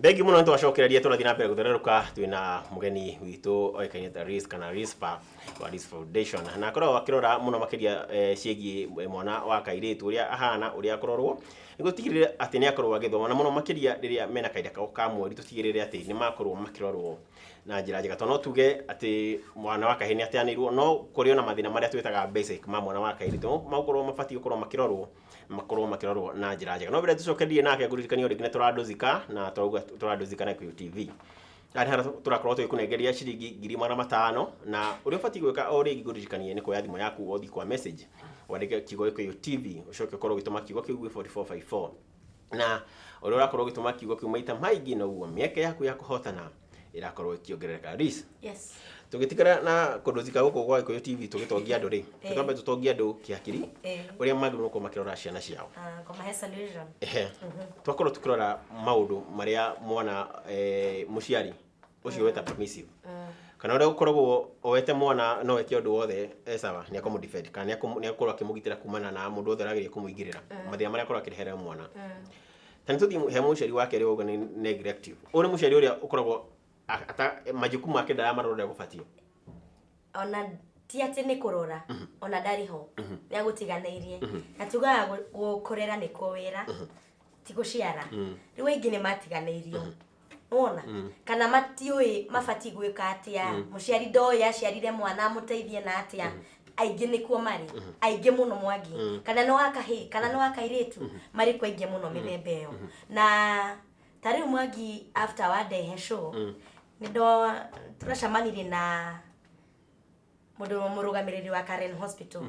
Thengi mũno, nĩ twacokereria, tũrathiĩ na mbere gũthererũka. Twĩna mũgeni witũ oĩkaine ta Riz kana Rispa wa Riz Foundation, na akoragwo akĩrora mũno makĩria ciĩgiĩ mwana wa kairĩtu, ũrĩa ahana, ũrĩa akũrorwo nĩguo tũtigĩrĩre atĩ nĩ akorwo agĩthoma, na mũno makĩria rĩrĩa mena kahinda kao ka mweri, tũtigĩrĩre atĩ nĩ makorwo makĩrorwo na njĩra njega, tondũ no tuge atĩ mwana wa kahĩĩ nĩ ateanĩirwo, no kũrĩ ona mathĩna marĩa twĩtaga basic ma mwana wa kairĩtu magũkorwo mabatiĩ gũkorwo makĩrorwo, makorwo makĩrorwo na njĩra njega. No mbere tũcokerie nake, ngũririkania o rĩngĩ nĩ tũrandũzika na tũrauga tũrandũzika na QTV. Haha nĩ harĩa tũrakorwo tũgĩkũnengeria ciringi 500,000, na ũrĩa ũbatiĩ gwĩka o rĩngĩ ngũririkanie nĩ kuoya thimũ yaku, ũthiĩ kwa message, wandĩke kiugo Gĩkũyũ TV, ũcoke ũkorwo ũgĩtũma kiugo kĩu gwĩ 4454, na ũrĩa ũrakorwo ũgĩtũma kiugo kĩu maita maingĩ, noguo mĩeke yaku ya kũhotana ĩrakorwo ĩkĩongerereka. Liz, Yes. tũgĩtigara na kũndũzika gũkũ gwa Gĩkũyũ TV, tũgĩtongia andũ rĩ, tũtambe tũtongie andũ kĩhakiri ũrĩa magĩrĩirwo gũkorwo makĩrora ciana ciao. Ah, kũmahe solution. Ehe, twakorwo tukĩrora maũndũ marĩa mwana mũciari ũcio weta permissive, kana ũrĩa ũkoragwo oete mwana no eke ũndũ wothe, e sawa, nĩ akũmũ defend kana nĩ akorwo akĩmũgitĩra kumana na mũndũ wothe ũrageria kũmũingĩrĩra, mathĩna marĩa akorwo akĩrehere mwana. Ta nĩ tũthiĩ he mũciari wa kerĩ, ũguo nĩ neglective. Ũyũ nĩ mũciari ũrĩa ũkoragwo majukumu make ndaramarora ũrĩa gũbatiĩ. Ona ti atĩ nĩ kũrora, ona ndarĩ ho, nĩ agũtiganĩirie. Na tugaga kũrera nĩkuo wĩra, ti gũciara. Rĩu aingĩ nĩ matiganĩirio, wona kana matiũĩ mabatiĩ gwĩka atĩa. Mũciari ndoĩ aciarire mwana amũteithie na atĩa. Aingĩ nĩkuo marĩ, aingĩ mũno, Mwangi, kana nĩ wa kahĩĩ kana nĩ wa kairĩtu, marĩ kuo aingĩ mũno mĩthemba ĩyo. Na ta rĩu, Mwangi, after wandehe show, nĩ ndo tũracemanirie na mũndũ mũrũgamĩrĩri wa Karen Hospital,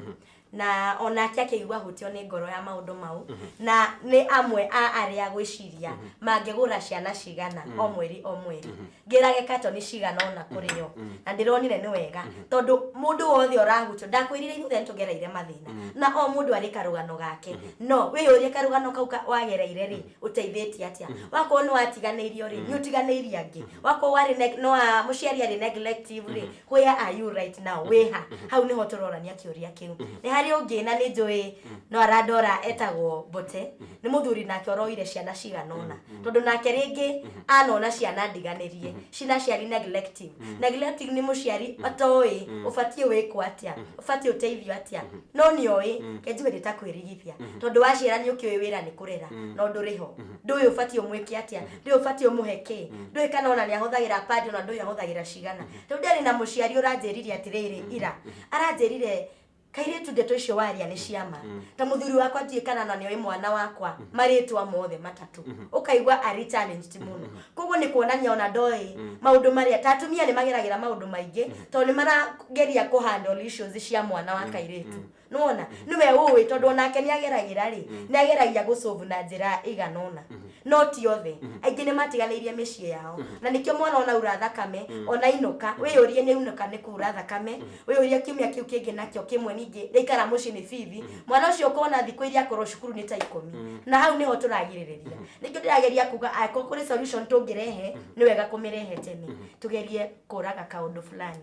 na onake akĩigua hutio nĩ ngoro ya maũndũ mau, na nĩ amwe a arĩa gwĩciria mangĩgũra ciana cigana o mweri o mweri, ngĩrage katoni cigana ona kũrĩ o, na ndĩronire nĩ wega, tondũ mũndũ wothe ũrahutio, ndakwĩrire ithuothe nĩtũgereire mathĩna, na o mũndũ arĩ karũgano gake. No wĩyũrie, karũgano kau wagereire rĩ, ũteithĩtie atĩa? Wakorwo nĩ watiganĩirio rĩ, nĩ ũtiganĩirie angĩ? Wakorwo warĩ no mũciari arĩ neglective rĩ, where are you right now? Wĩha hau nĩho tũrorania kĩũria kĩu. Nĩ harĩ ũngĩ na nĩ njũĩ no arandora, etagwo Mbote, nĩ mũthuri nake ũroire ciana cigana ũna, tondũ nake rĩngĩ anona ciana ndiganĩrie cina ciari neglective. Neglective nĩ mũciari atoĩ ũbatiĩ wĩkwo atĩa, ũbatiĩ ũteithio atĩa, no nĩ oĩ kenjiwe nĩ ta kwĩrigithia, tondũ waciara nĩ ũkĩũĩ wĩra nĩ kũrera, no ndũrĩ ho, ndũĩ ũbatiĩ ũmwĩke atĩa, ndũĩ ũbatiĩ ũmũhe kĩ, ndũĩ kana ona nĩ ahũthagĩra pad, ona ndũĩ ahũthagĩra cigana. Rĩu ndarĩ na mũciari ũranjĩrire atĩrĩrĩ, ira aranjĩrire, "Kairĩtu, ndeto icio waria nĩ ciama. Ta mũthuri wakwa, ndiũĩ kana na nĩoĩ mwana wakwa marĩtwa mothe matatũ." Ũkaigua arĩ challenged mũno. Koguo nĩ kuonania ona ndoĩ maũndũ marĩa, ta atumia nĩ mageragĩra maũndũ maingĩ, tondũ nĩ marageria kũ handle issues cia mwana wa kairĩtu. Nĩwona nĩwe ũĩ, tondũ onake nĩ ageragĩra rĩ, nĩ ageragia gũsolve na njĩra igana ũna, no ti othe. Aingĩ nĩ matiganĩirie mĩciĩ yao, na nĩkĩo mwana ona ura thakame, ona inũka, wĩyũrie nĩ inũka nĩ kura thakame, wĩyũrie kiumia kĩu kĩngĩ nakĩo kĩmwe ningĩ rĩikara mũciĩ nĩ bithi. Mwana ũcio ũkona thikũ iria akorwo cukuru nĩ ta 10, na hau nĩho tũragirĩrĩria. Nĩkĩo ndĩrageria kuga angĩkorwo kũrĩ solution tũngĩrehe, nĩ wega kũmĩrehe tene, tugerie kũraga kaũndũ fulani.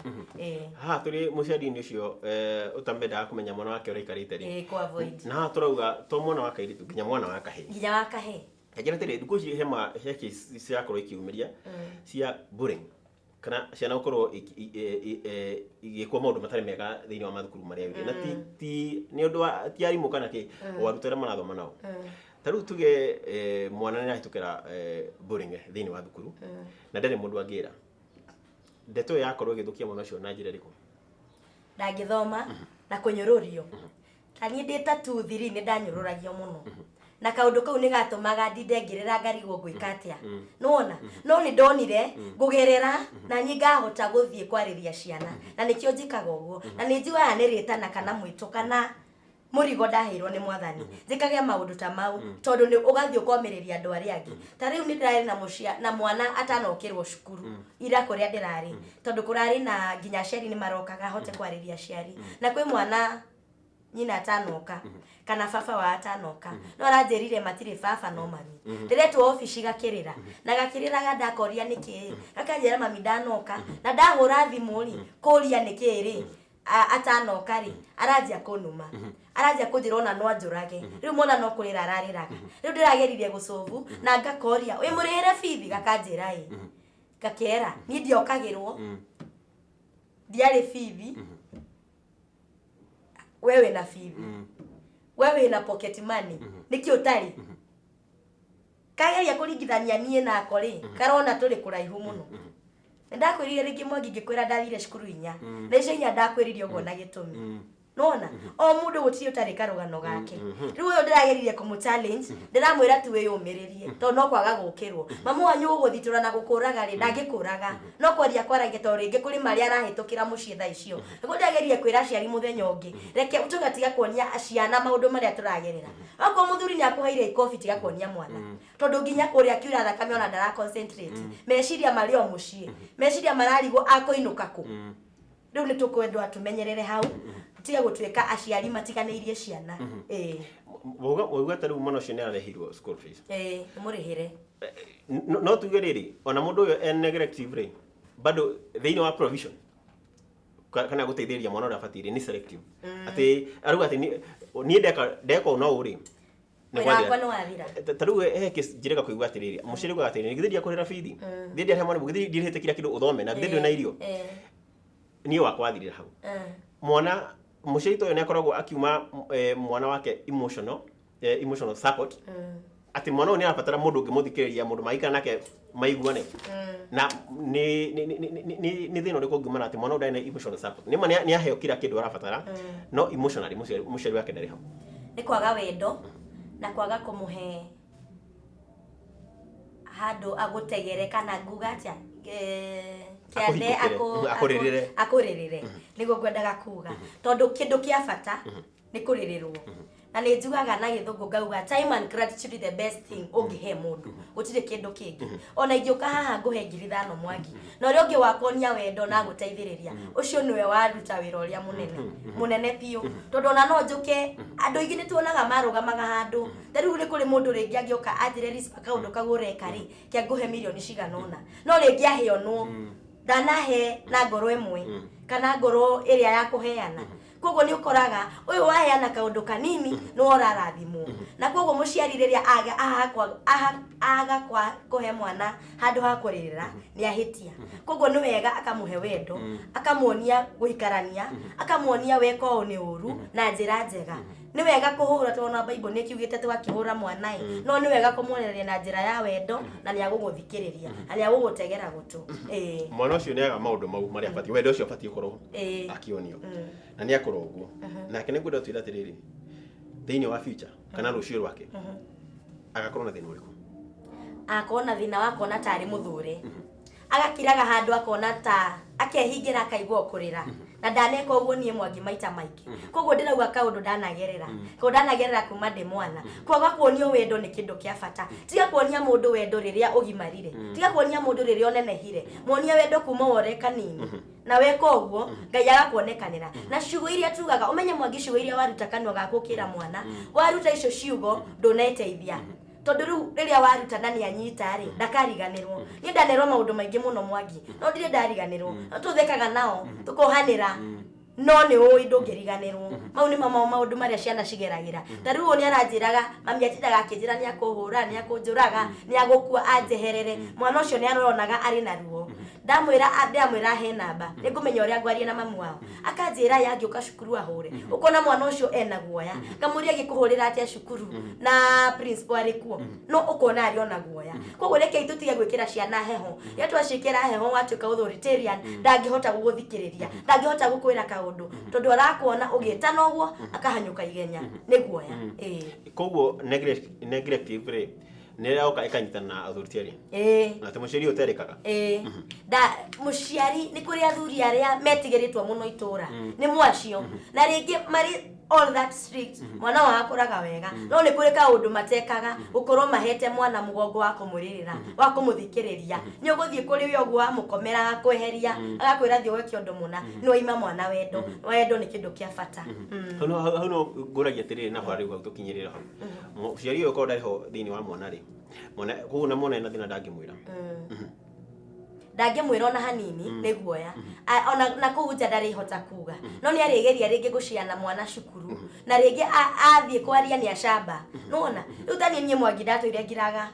Haha tũrĩ mũciari-inĩ ũcio ũtamendaga kũmenya mwana wake ũrĩa aikarĩte rĩ, Kũ avoid. Na haha tũrauga to mwana wa kairĩtu, nginya mwana wa kahĩĩ. Nginya wa kahĩĩ. Kanjĩra atĩrĩ, thikũ ici hema he case cirakorwo ikiumĩria cia bullying, kana ciana gũkorwo igĩkwo maũndũ matarĩ mega thĩinĩ wa mathukuru marĩa wĩ na ti nĩ ũndũ wa ti arimũ kana kĩ, o arutwo arĩa marathoma nao. Ta rĩu tuge mwana nĩ arahĩtũkĩra bullying thĩinĩ wa thukuru na ndarĩ mũndũ angĩra, ndeto ĩyo yakorwo ĩgĩthũkia mwana ũcio na njĩra ĩrĩkũ? Ndangĩthoma na kũnyũrũrio. Ta niĩ ndĩ ta 2, 3, nĩ ndanyũrũragio mũno, na kaũndũ kau nĩ gatũmaga ndinde ngĩrĩra, ngarigwo ngwĩka atĩa, nĩwona. No nĩ ndonire ngũgerera na niĩ ngahota gũthiĩ kwarĩria ciana, na nĩkĩo njĩkaga ũguo, na nĩ njugaga nĩ rĩtana kana mwĩto kana mũrigo ndaheirwo nĩ Mwathani njĩkage maũndũ ta mau, tondũ nĩ ũgathiĩ ũkomĩrĩria andũ arĩa angĩ. Ta rĩu nĩ ndĩrarĩ na mũcia na mwana atanokĩrwo cukuru ira kũrĩa ndĩrarĩ, tondũ kũrarĩ na nginya aciari nĩ marokaga hote kwarĩria aciari, na kwĩ mwana nyina atanoka kana baba wa atanoka, no aranjĩrire matirĩ baba no mami. Ndĩretwo obici, gakĩrĩra na gakĩrĩraga. Ndakoria nĩkĩ, gakanjĩra mami ndanoka, na ndahũra thimũ rĩ kũria nĩkĩ rĩ. Atanoka rĩ, aranjia kũnuma, aranjia kũnjĩra ona no anjũrage. Rĩu mwana no kũrĩra ararĩraga. Rĩu ndĩrageririe gũcovu na ngakoria, wĩ mũrĩhĩre bithi? Gakanjĩra ĩ. Ngakera niĩ ndiokagĩrwo, ndiarĩ bithi, we wĩna bithi, we wĩna pocket money, nĩkĩ ũtarĩ? Kageria kũringithania niĩ nako rĩ, karona tũrĩ kũraihu mũno. Nĩ ndakwĩrire rĩngĩ, Mwangi, ngĩkwĩra ndathire cukuru 4, na icio 4 ndakwĩrire ũguo na gĩtũmi. Nona o mũndũ gũtirĩ ũtarĩ karũgano gake. Rĩu ũyũ ndĩrageririe kũmũ challenge, ndĩramwĩra tu wĩyũmĩrĩrie, tondũ no kwaga gũkĩrwo mamu wanyu gũgũthitũra na gũkũraga rĩ, ndangĩkũraga, no kwaria kwaragia, tondũ rĩngĩ kũrĩ marĩa arahĩtũkĩra mũciĩ thaa icio. Nĩguo ndĩrageririe kwĩra aciari mũthenya ũngĩ, reke tũgatiga kuonia ciana maũndũ marĩa tũragerera. Okorwo mũthuri nĩ akũheire ikobi, tiga kuonia mwana, tondũ nginya kũrĩa akiura thakame ona ndara concentrate, meciria marĩ o mũciĩ, meciria mararigwo akũinũka kũ. Rĩu nĩ tũkwendwo tũmenyerere hau, tũtige gũtuĩka aciari matiganĩirie ciana, ĩĩ. Wauga ta rĩu mwana ũcio nĩ ararĩhirwo school fees. Ĩĩ, mũrĩhĩre. No tuge rĩrĩ, ona mũndũ ũyũ en neglective rĩ, bado thĩinĩ wa provision kana gũteithĩrĩria mwana ũrĩa abatiĩ rĩ, nĩ selective, atĩ arauga atĩ niĩ ndeka ũũ na ũũ rĩ, nĩ Wĩra wakwa gwathira. nĩ wathira. Ta rĩu he case njĩrĩga kũigua atĩrĩrĩ, mũciari augaga atĩrĩrĩ, githĩ ndiakũrĩra bithi, githĩ ndiahe mwana, githĩ ndirĩhĩte kila kĩndũ ũthome, na githĩ ndũrĩ na irio? Niĩ wakwa wathirĩra hau. Mwana mũciari ta ũyũ nĩ akoragwo akiuma mwana wake emotional support, atĩ mwana ũyũ nĩ arabatara mũndũ ũngĩmũthikĩrĩria, mũndũ mangĩikara nake maiguane. Na nĩ thĩna ũrĩkũ ũngiumana atĩ mwana ũyũ ndarĩ na emotional support? Nĩ ma nĩ aheo kila kĩndũ arabatara, no emotionally mũciari wake ndarĩ hau. Nĩ kwaga wendo na kwaga kũmũhe handũ agũtegere, kana nguga atĩa, kĩande. Akũhingũkĩre, akũrĩrĩre. Akũrĩrĩre nĩguo ngwendaga kuga, tondũ kĩndũ kĩa bata nĩ kũrĩrĩrwo. Na nĩ njugaga na gĩthũngũ ngauga, time and gratitude is the best thing ũngĩhe mũndũ, gũtirĩ kĩndũ kĩngĩ. Ona ingĩũka haha ngũhe 5,000, Mwangi, na ũrĩa ũngĩ wakuonia wendo na gũteithĩrĩria, ũcio nĩwe waruta wĩra ũrĩa mũnene mũnene biũ, tondũ ona no njũke, andũ aingĩ nĩ tuonaga marũgamaga handũ. Ta rĩu nĩ kũrĩ mũndũ rĩngĩ angĩũka anjĩre, "Rispa, kaũndũ kau ũreka rĩ, kĩa ngũhe mirioni cigana ũna," no rĩngĩ ahĩonwo ndanahe na ngoro ĩmwe kana ngoro ĩrĩa ya kũheana. Koguo nĩ ũkoraga ũyũ waheana kaũndũ kanini nĩwe ũrarathimwo. Na koguo mũciari rĩrĩa aga kũhe mwana handũ ha kũrĩrĩra, nĩ ahĩtia. Koguo nĩ wega akamũhe wendo, akamuonia gũikarania, akamuonia weka ũũ nĩ ũru na njĩra njega. Nĩ wega kũhũra, tondũ na Bible nĩ kiugĩte tũgakĩhũra mwana ĩ, no nĩ wega kũmuonereria na njĩra ya wendo, na nĩ agũgũthikĩrĩria na nĩ agũgũtegera gũtũ, ĩĩ. Mwana ũcio nĩ aga maũndũ mau marĩa abatiĩ, wendo ũcio abatiĩ gũkorwo akĩonio, na nĩ akũra ũguo nake, nĩ ngwenda ũtwĩre atĩrĩrĩ, thĩinĩ wa future kana rũciũ rwake agakorwo na thĩna ũrĩkũ? Akorwo na thĩna wa kuona tarĩ mũthũre, agakiraga handũ, akona ta akehingĩra, akaigua kũrĩra, na ndaneka ũguo niĩ, Mwangi, maita maingĩ. Koguo ndĩrauga kaũndũ ndanagerera kuma ndĩ mwana. Kwaga kuonio wendo nĩ kĩndũ kĩa bata. Tiga kuonia mũndũ wendo rĩrĩa ũgimarire, tiga kuonia mũndũ rĩrĩa ũnenehire, muonie wendo kuma wore kanini. Na weka ũguo, Ngai agakuonekanĩra na ciugo iria tugaga. Ũmenye, Mwangi, ciugo iria waruta kanua gaku ũkĩra mwana, waruta icio ciugo ndũneteithia, tondũ rĩu rĩrĩa waruta na nĩ anyita rĩ, ndakariganĩrwo. Niĩ ndanerwo maũndũ maingĩ mũno, Mwangi, no ndirĩ ndariganĩrwo. No tũthekaga nao, tũkohanĩra, no nĩ ũĩ ndũngĩriganĩrwo. Mau nĩ mamo maũndũ marĩa ciana cigeragĩra. Ta rĩu ũyũ nĩ aranjĩraga, "Mami atindaga akĩnjĩra nĩ akũhũra, nĩ akũnjũraga, nĩ agũkua anjeherere." Mwana ũcio nĩ aronaga arĩ na ruo. Ndamwĩra he namba, nĩ ngũmenya ũrĩa ngwaria na mamu wao. Akanjĩra ye angĩũka cukuru ahũre. Ũkona mwana ũcio ena guoya. Ngamũria, agĩkũhũrĩra atĩa cukuru na principal arĩ kuo? No ũkona arĩ ona guoya. Koguo rekei tũtige gwĩkĩra ciana heho. Rĩrĩa twaciĩkĩra heho, watuĩka authoritarian, ndangĩhota gũgũthikĩrĩria, ndangĩhota gũkwĩra kaũndũ, tondũ arakuona ũgĩtana ũguo akahanyũka ihenya nĩ guoya, ĩĩ. Koguo neglective rĩ, nĩ ĩroka ĩkanyitana na authoritarian, na atĩ mũciari ũyũ ũterĩkaga. Ĩĩ, nda mũciari nĩ kũrĩ athuri arĩa metigĩrĩtwo mũno itũra nĩ mwacio, na rĩngĩ marĩ all that strict, mwana wao akũraga wega, no nĩ kũrĩ kaũndũ matekaga, gũkorwo mahete mwana mũgongo wa kũmũrĩrĩra, wa kũmũthikĩrĩria. Nĩ ũgũthiĩ kũrĩ we ũguo, wamũkomera agakweheria, agakwĩra thiĩ weke ũndũ mũna. Nĩ waima mwana wendo. Wendo nĩ kĩndũ kĩa bata. Hau no ngũragia atĩrĩrĩ, na rĩu hau tũkinyĩrĩre hau, mũciari ũyũ korwo ndarĩ ho thĩinĩ wa mwana rĩ, mwana koguo na mwana ena thĩna ndangĩmwĩra. Ndangĩmwĩra ona hanini nĩ guoya. Ona na kũu nja ndarĩhota kuga, no nĩ arĩgeria rĩngĩ gũciana mwana cukuru, na rĩngĩ athiĩ kwaria nĩ acamba. Nĩwona rĩu ta niĩ Mwangi ndatũire ngiraga,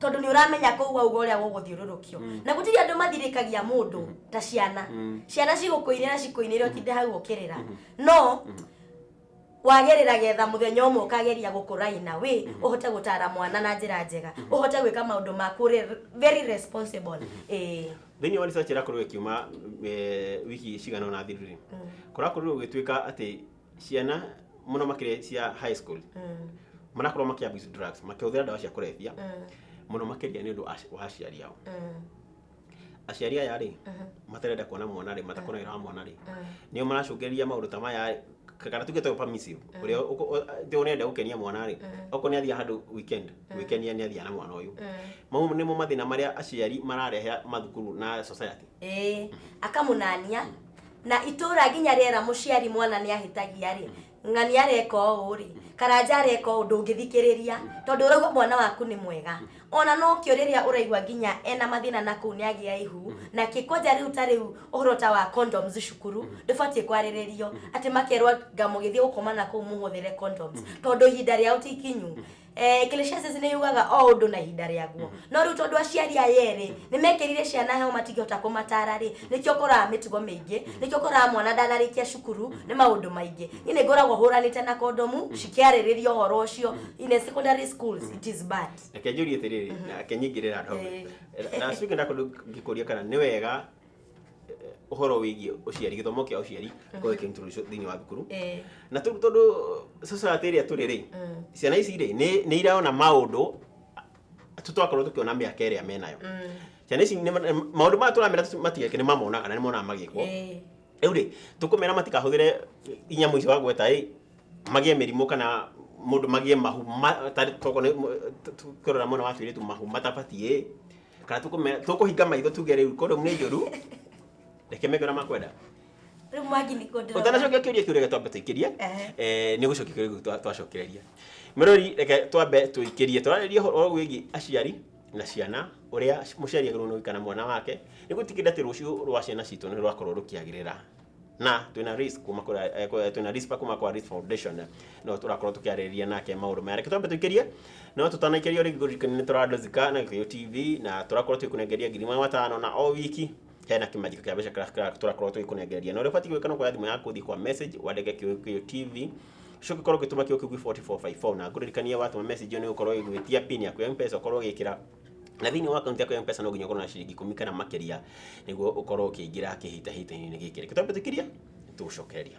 tondũ nĩ ũramenya kũu wauga ũrĩa gũgũthiũrũrũkio, na gũtirĩ andũ mathirĩkagia mũndũ ta ciana. Ciana cigũkũinĩra, cikũinĩra ũtinde hau ũkĩrĩra, no wagerera getha mũthenya ũmwe ũkageria gũkũraina wĩ ũhote gũtara mwana na njĩra njega, ũhote gwĩka maũndũ maku very responsible, ĩĩ. Thĩinĩ wa research ĩrakorirwo ĩkiuma wiki cigana ũna thiru rĩ, kũrakorirwo gũgĩtuĩka atĩ ciana mũno makĩria cia high school marakorwo makĩ abuse drugs, makĩhũthĩra ndawa cia kũrebia mũno makĩria nĩ ũndũ wa aciari ao. Aciari aya rĩ matarenda kuona mwana rĩ, matakona wĩra wa mwana rĩ, nĩo maracũngĩrĩria maũndũ ta maya, kana tuge to permissive ũrĩa ũrenda gũkenia mwana rĩ, okorwo nĩ athiĩ handũ weekend gwĩkenia, nĩ athiĩ na mwana ũyũ. Mau nĩmo mathĩna marĩa aciari mararehe mathukuru na society. Ĩĩ, akamũnania na itũra nginya rĩera mũciari mwana nĩ ahĩtagia rĩ, ng'ani areka ũũ rĩ, karanja areka ũũ, ndũngĩthikĩrĩria tondũ ũraigua mwana waku nĩ mwega. Ona nokĩo rĩrĩa ũraigua nginya ena mathĩna na kũu nĩ agĩa ihu na kĩkwanja. Rĩu ta rĩu ũhoro ta wa condoms cukuru ndũbatiĩ kwarĩrĩrio atĩ makerwo nga mũgĩthiĩ gũkoma na kũu mũhũthĩre condoms, tondũ ihinda rĩao ti ikinyu. Ecclesiastes nĩ yugaga o ũndũ na ihinda rĩaguo. No rĩu tondũ aciari aya erĩ nĩ mekĩrire ciana heo, matingĩhota kũmatara rĩ, nĩkĩo ũkoraga mĩtugo mĩingĩ, nĩkĩo ũkoraga mwana ndanarĩkia cukuru nĩ maũndũ maingĩ. Niĩ nĩ ngoragwo hũranĩte na kondomu cikĩarĩrĩria ũhoro ũcio in a secondary schools. It is bad. Reke njũrie atĩrĩrĩ, reke nyingĩrĩre handũ hau na cuke ndakorwo ngĩkũria kana nĩ wega ũhoro wĩgiĩ ũciari, gĩthomo kĩa ũciari gĩkorwo gĩkĩ thĩinĩ wa thukuru, na tondũ society ĩrĩa tũrĩ rĩ, ciana ici rĩ nĩ iraona maũndũ tũtwakorwo tũkĩona mĩaka ĩrĩa menayo. Ciana ici maũndũ maya tũramera matigeke nĩ mamonaga na nĩ monaga magĩkwo. Rĩu rĩ, tũkũmera matikahũthĩre inyamũ icio wagweta ĩ magĩe mĩrimũ, kana mũndũ magĩe mahu tokorwo nĩ tũkĩrora mwena wa tũirĩtu, mahu matabatiĩ, kana tũkũmera tũkũhinga maitho tuge rĩu condom nĩ njũru, reke meke ũrĩa makwenda? Rĩu Mwangi nĩkuo ndĩrona. Ũtanacokia kĩũria kĩu, reke twambe tũikĩrie. Nĩ gũcokia kĩũria kĩu twacokereria mũrori. Reke twambe tũikĩrie. Tũrarĩria ũhoro wĩgiĩ aciari na ciana, ũrĩa mũciari agĩrĩirwo nĩ gũikara na mwana wake nĩguo tigĩrĩra atĩ rũciũ rwa ciana citũ nĩ rwakorwo rũkĩagĩrĩra. Na twĩna Risk kuma kũrĩa twĩna Rispa kuma kwa Risk Foundation, no tũrakorwo tũkĩarĩrĩria nake maũndũ maya. Reke twambe tũikĩrie, no tũtanaikĩria rĩngĩ kũririkania nĩ tũrandozika na Gĩkũyũ TV na tũrakorwo tũgĩkũnengeria 500,000, na o wiki hena kĩmanjĩka kĩa mbeca kĩrĩa tũrakorwo tũgĩkũnengereria. Na ũrĩa ũbatiĩ gwĩka no kuoya thimũ yaku, ũthiĩ kwa message, wandĩke Gĩkũyũ TV, ũcoke ũkorwo ũgĩtũma kĩo kĩu gwĩ 4454. Na ngũririkania watũma message ĩyo nĩ ũgũkorwo ĩgwĩtia PIN yaku ya M-Pesa ũkorwo ũgĩkĩra, na thĩinĩ wa akaunti yaku ya M-Pesa no nginya ũkorwo na ciringi 10 kana makĩria nĩguo ũkorwo ũkĩingĩra kĩhĩtahĩtano-inĩ gĩkĩ. Reke twambe tũikĩrie, tũgũcokereria.